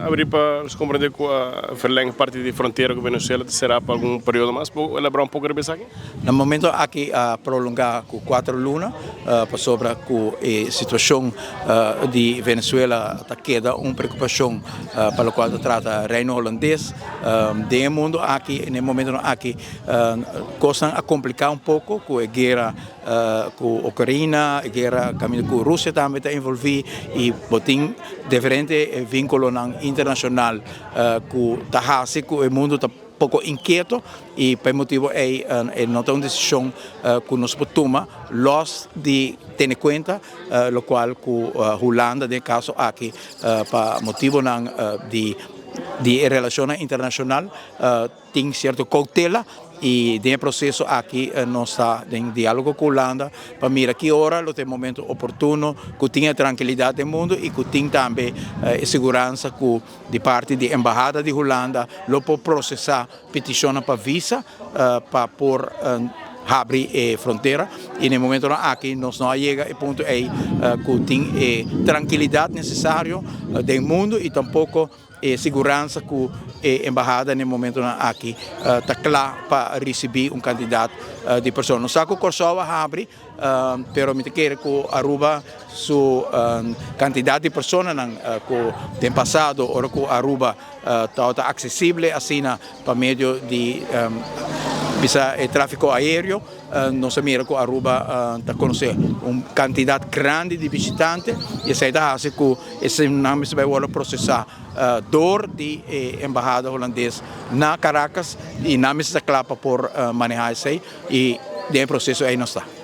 habri pa nos comprende cu a verleng parti di frontera cu Venezuela ta cera pa algun periodo mas. Bo elabora un poco riba esaki? Na momento aki a prolonga cu cuatro luna pasobra cu e situacion di Venezuela ta keda un preocupacion pa locual ta trata Reino Holandes. Den e mundo aki, na e momentonan aki cosnan a complica un poco cu e guera cu Ocarina, e guera caminda cu Rusia tambe ta envolvi y bo tin diferente vinculonan internacional cu ta haci cu e mundo ta poco inquieto y pa e motibo ey e no ta un decision cu nos por tuma los di tene cuenta locual cu Hulanda den e caso aki pa motibonan di e relacionnan internacional. Tin cierto cautela y den e proceso aki nos ta den dialogo cu Hulanda pa mira ki ora lo ta e momento oportuno cu tin e trankilidad den mundo y cu tin tambe e siguransa cu di parti di embahada di Hulanda lo por procesa peticionnan pa visa pa por habri e frontera y na e momentonan aki nos no a yega e punto ey cu tin e trankilidad necesario den mundo y tampoco E siguransa ku e embahada na e momentonan aki ta kla pa risibí un kantidat di persona. Nos sa ku Kòrsou a habri, pero mi ta kere ku Aruba su kantidat di personanan ku den pasado ora ku Aruba tabata aksesible asina pa medio di bisa e tráfiko aéreo, nos a mira ku Aruba ta konosé un kantidat grandi di bishitante i esei ta hasi ku Eseinan mester bai wòrdu prosesá dor di e embahada hulandes na Caracas i nan mester ta kla pa por manehá esei i den e proseso ei nos ta.